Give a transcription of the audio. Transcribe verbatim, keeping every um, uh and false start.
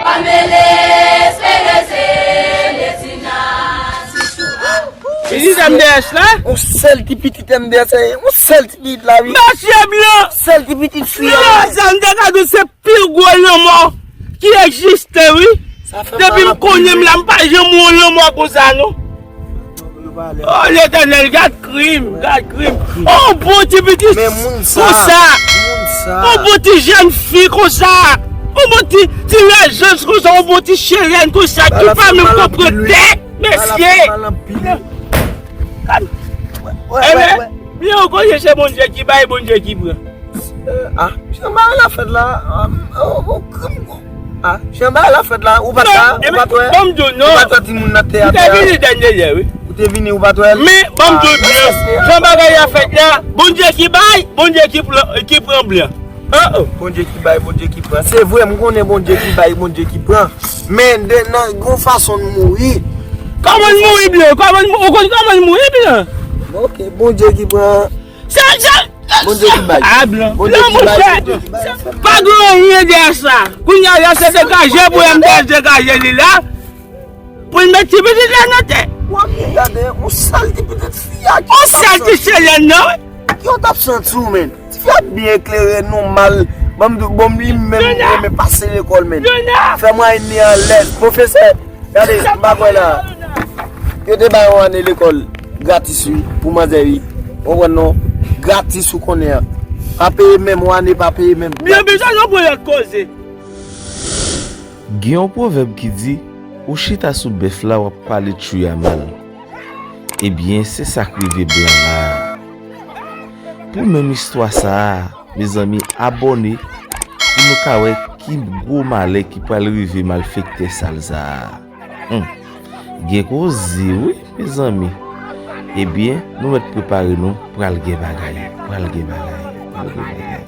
Pa mele, se reze, Lezina, Sichou. Pitit M D S la? Yon sèl ti pitit M D S, yon sèl ti pitit la, wi. Mesye blan! Sèl ti pitit fi a. Blan, sa m te ka di w se pi gwo lanmò ki egziste, wi. Depi m konnen m la, m pa janm wè yon lanmò konsa, non. Oh, Letènèl, gad krim, gad krim. Oh, bon ti pitit konsa. Yon bon ti jèn fi konsa. Yon bon ti, ti lejans konsa, yon bon ti chelèn konsa, ki pa menm konprann tèt, mesye. Ebyen, byen, ou konnen se Bondye ki bay, Bondye ki pran. Ah, jan bagay la fèt la, ah, oh, oh, krim, ah, jan bagay la fèt la, ou pa t la, ou pa t wè, ou pa t wè timoun nan te atè a. M te vini dènye yè, wi. Ou te vini, ou pa t wè l? Men, ban m di w byen, jan bagay la fèt la, Bondye ki bay, Bondye ki pran, ki pran blan. Oh, oh. Bondye ki bay, Bondye ki pran. Se vre, m konnen Bondye ki bay, Bondye ki pran. Men, de, nan, gon fason n mouri. Kòman n mouri blan? Kòman n mou-, ou konn kòman n mouri blan? Ok, Bondye ki pran. Sa, sa, Bondye ki bay. Ah, blan. Bondye ki bay, Bondye ki bay. Pa gen anyen dèyè sa. Kounye a, se degaje pou M D S degaje li la. Pou l met ti pitit la nan tè. W ap gade, yon sèl ti pitit fi a ki t ap santi. Yon sèl ti chelèn, non? Ki yo t ap santi w, men? Ti fi a t byen eklere, nòmal. Ban m di w, bon, li menm, li renmen pase lekòl, men. Fè mwayenn li alèz. Pwofesè, gade, m pa kwè la. Yo te bay yon ane lekòl gratis, wi, pou manzè, wi. Ou konprann, non? Gratis, ou konnen an. Pa peye menm, yon ane pa peye menm. Byen, byen, sa se yon lòt koze. Gen yon pwovèb ki di, ou chita sou bèf la, w ap pale tchuy a mal. Ebyen, se sa k rive blan la a. Pou menm istwa sa a, mezanmi, abòne pou nou ka wè ki gwo malè ki pral rive malfektè sal sa a. Hum. Gen koze, wi, mezanmi. Ebyen, nou mèt prepare nou, pral gen bagay, pral gen bagay, pral gen bagay.